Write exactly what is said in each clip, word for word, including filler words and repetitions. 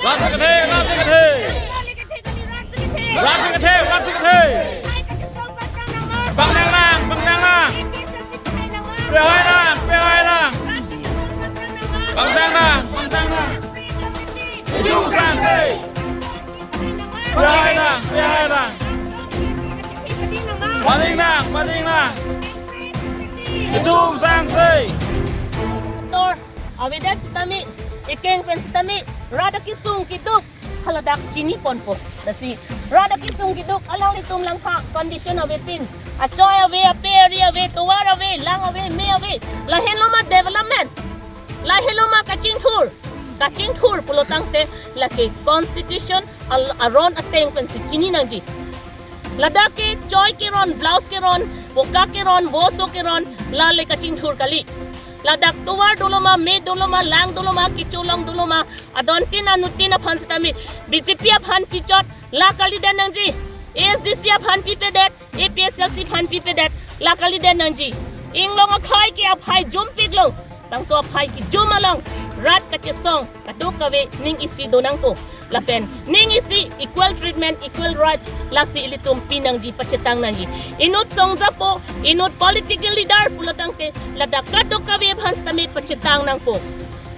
Rat si kethe, rat si kethe. Rat si kethe, rat si kethe. Pangthang nang, pangthang nang. Pehai nang, pehai nang. Pangthang nang, pangthang nang. Itum sangse. Pehai nang, pehai nang. Pading nang, pading nang. Itum sangse. Tor, avedet sitame, ekeng pen sitame, rat akesung keduk, haladak chiniponpo. Lasi, rat akesung keduk, alanglitum langtha, condition avepin. Achoi ave, ape ari ave, tovar ave, lang ave, me ave. Lahenlo ma development. Lahenlo ma kachingthur. Kachingthur pulotangte, lake constitution al-, aron ateng pensi chini nangji. Ladak ke choi keron, blouse keron, boka keron, boso keron, lale kachingthur kali. Ladak tovar dolo ma, me dolo ma, lang dolo ma, kecholong dolo ma, adontin anutin aphan sitame, B J P aphan pichot, la kalidet nangji, A S D C aphan pipedet, A P H L C aphan pipedet, la kalidet nangji. Inglong akhai ke aphai jumpiklo, bangso aphai kejum along, rat kachesong, kadokave ning isi donangpo. Lapen, ning isi equal treatment, equal rights, lasi ilitum pinangji, pachetang nangji. Inut songjapo, inut political leader pulotangte, ladak kadokave aphan sitame pachetang nangpo.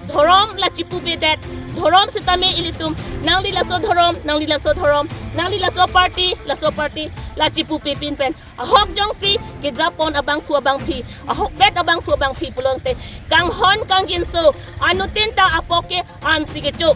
Dhorom la chipupedet, dhorom sitame ilitum, nangli laso dhorom, nangli laso dhorom, nangli laso party, laso party, la chipupepin pen. Ahok jongsi kejapon abangphu abangphi, ahokpet abangphu abangphi pulote, kanghon kangjinso, anutin ta apok ke ansi kecho.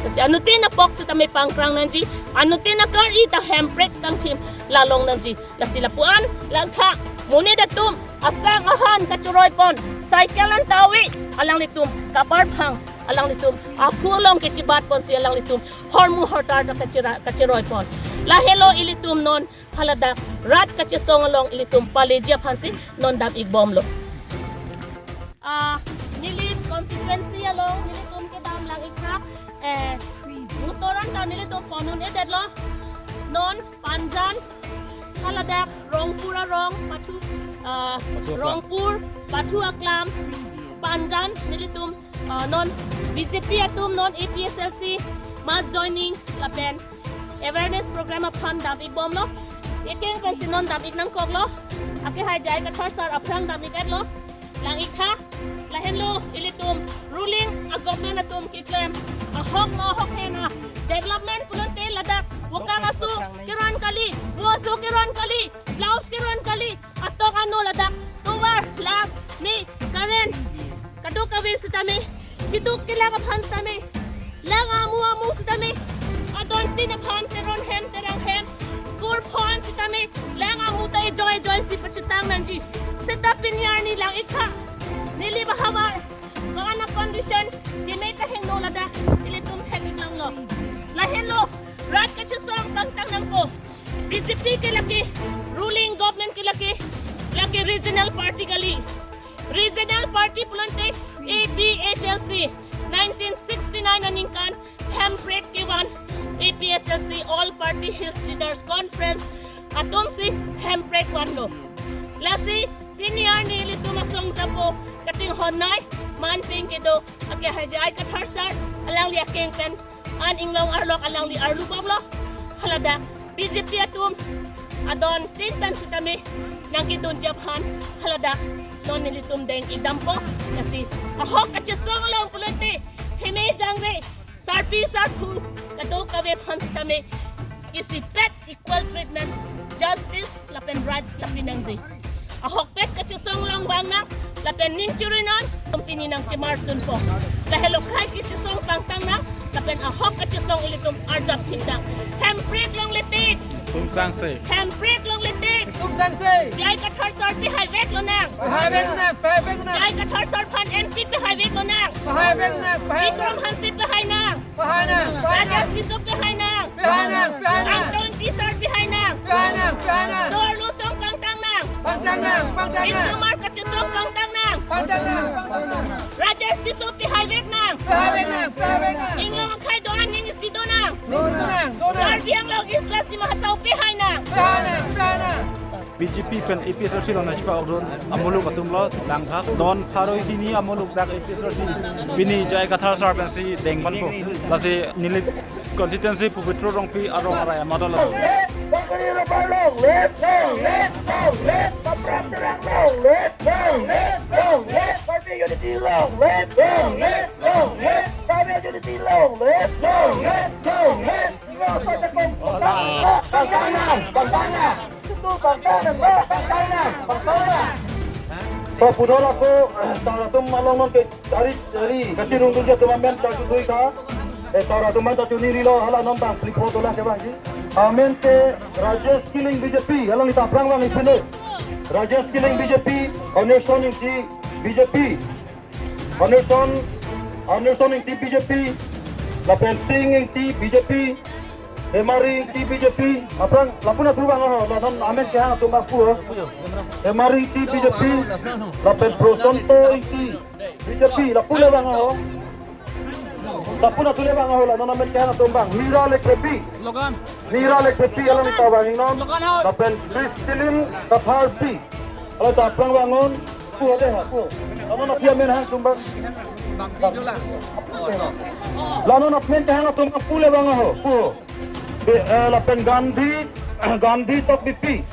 Lasi anutin apok sitame pangkrang nangji, anutin akari ta Hemprek kangthim la long nangji. Lasi lapu-an langtha, monit atum, asang ahan kacheroipon, cycle an ta ave, alanglitum kaparphang, alanglitum aphu along kechibatponsi alanglitum hormu hortar ta kachera-, kacheroipon. Lahelo ilitum non haladak rat kachesong along ilitum paleji aphansi non dam-ikbomlo. Ah, neli constituency along nelitum kedam lang-iktha, eh, utoran ta nelitum pon un-edetlo. Non Panjan, haladak Rongpur arong, pathu, ah, Pathu aklam. Rongpur, pathu aklam, Panjan, nelitum, ah, non B J P atum, non A P H L C, mass joining, lapen awareness program aphan dam-ikbomlo. Ekeng pensi non dam-ik nangkoklo. Akehai J I Kathar sir aphrang dam-ik-etlo. Lang-iktha, lahenlo ilitum ruling a-government atum keklem ahok no ahok hena development pulote ladak boka aso keron kali, boso keron kali, blouse keron kali, atok ano ladak tovar, lang, me, current, kadokave sitame, keduk kelang aphan sitame, lang amu amu sitame, adontin aphan teron hem terang hem, kurphon sitame, lang amu ta ejoi ejoi si pachetang nangji. Seta pini arni lang-iktha, neli bahavar, bang-an a-condition, keme kahingno ladak ilitum thek-iklanglo. Lahenlo, rat kachesong pangthang nangpo. B J P ke lake, ruling government ke lake, lake regional party kali. Regional party pulote A P H L C, nineteen sixty-nine aningkan Hemprek kevan, A P H L C, All Party Hills Leaders Conference atumsi Hemprek vanlo. Lasi pini arni ilitum asong japo kachinghon nai, manping kedo, akehai J I Kathar sir, alangli akeng pen an inglong arlok alangli arlubomlo. Haladak B J P atum adontin pen sitame nangkedunji aphan haladak non nelitum deng-ikdampo. Lasi ahok kachesong along pulote heme jangre, sarpi sarpo, kadokave aphan sitame isipet equal treatment, justice lapen rights ta pinangji. Ahokpet kachesong along vangnang, lapen ning churi non, tum pini nangchemarch dunpo. Lahelo akhai kachesong pangthang nang, lapen ahok kachesong ilitum arjap thip nang. Hemprek longle tik. Itum sangse. Hemprek longle tik. Itum sangse. J I Kathar sir pehai vek lonang. Pehai vek nang, pehai vek nang. J I Kathar sir aphan M P pehai vek lonang. Pehai vek nang, pehai vek nang. Bikram Hanse pehai nang. Pehai nang, pehai nang. Rajesh Tisso pehai nang. Pehai nang, pehai nang. Angtong Engti sir pehai nang. Pehai nang, pehai nang. Soarlo asong pangthang nang. Pangthang nang, pangthang nang. Insomar kachesong pangthang nang. Pangthang nang, pangthang nang. Rajesh Tisso pehai vek nang. Pehai vek nang, pehai vek nang. Inglong akhai do-an ning isi do nang. Ning isi do nang, do nang. Karbi Anglong East West Dima Hasao pehai nang. Pehai nang, pehai nang. B J P pen A P H L C along nangchepakdun amuluk atum lo, Langthak. Don pharo hini amuluk dak A P H L C pini J I Kathar sir pensi dengponpo. Lasi neli constituency Pabitra Rongpi arong arai amat lo. Long live, Bangkari Robot long live, long live, long live, Bamrap Terang long live, long live, long live, Karbi Unity long live, long live, long live, Karbi Unity long live, long live, long live. To pudol ako, eh, tauratum along non ke dari, dari kachirung dunja atum amen ta chutui tha. Eh, tauratum amen ta chuniri lo, hala non bang, plipho dolang ke bang ji. Amen ke Rajesh Killing B J P, alangli ta aphrang vang ipine. Rajesh Killing B J P, Onerson Ingti B J P. Onerson, Onerson Ingti B J P, lapen Sing Ingti B J P, Hemari Ingti B J P, aphrang lapu-an atur vang ho, la non amen kehang atum bang pu ho. Hemari Ingti B J P, lapen Prosonto Ingti B J P, lapu le vang ho. Lapu-an atur le vang ho, la non amen kehang atum bang. Mira Lekthepi. Slogan. Mira Lekthepi alangli ta vang non. Slogan ho. Lapen Christine Kathar P. Alangli ta aphrang vang non. Pu ho de ha, pu. La non aphi amen hang atum bang. La non amen kehang atum bang pu le vang ho, pu. Be, eh, lapen Gandhi, Gandhi Tokbipi.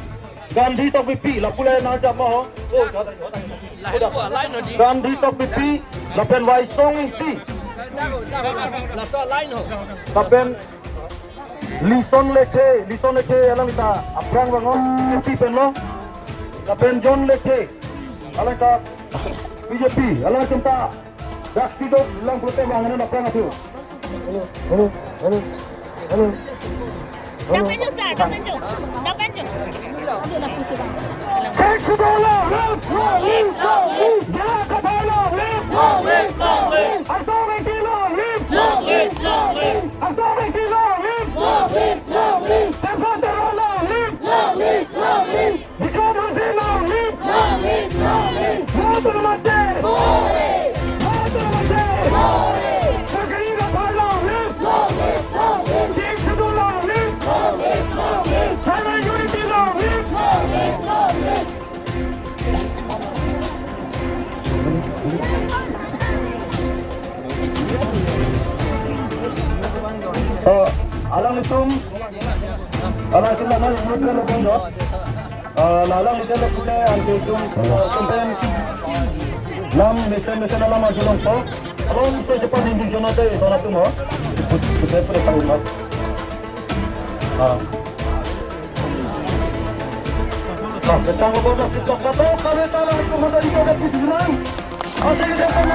Gandhi Tokbipi, lapu le nang jam ho. Line ho, line ho di. Gandhi Tokbipi, lapen Waisong Ingti. Laso line ho. Lapen Lison Lekthe, Lison Lekthe alangli ta aphrang vang non B J P pen lo. Lapen John Lekthe, alangli ta B J P, alangtum ta dak si do lang pulote vang non aphrang atur. Hello, hello, hello, hello. Dapat nyo, sir, dapat nyo. Dapat nyo. Aduh, lah, pusing. Sing Sudon long live! Long live! Long live! J I Kathar long live! Long live! Long live! Arsong Ingti long live! Long live! Long live! Arsong Ingti long live! Long live! Long live! Samson Teron long live! Long live! Long live! Bikram Hanse long live! Long live! Long live! No to Namaste! Hooray! No to Namaste! Hooray! Bangkari Robot long live! Long live! Long live! Sing Sudon long live! Long live! Long live! Tribal unity long live! Long live! Long live! Oh, alanglitum, alanglitum alam yang mudah lo, Bang, no? Ah, la alanglitum lo pute anti tum, ah, tum pen lam mesen mesen alam maju longpo. Abang, ante cepat ninjing jono te, tauratum ho. Pute pute tahu, no? Ah. Ah, ketang lo, Bang, no? Kita kata, kami tahu, itu masa di mana, di sini. Ante kita tahu,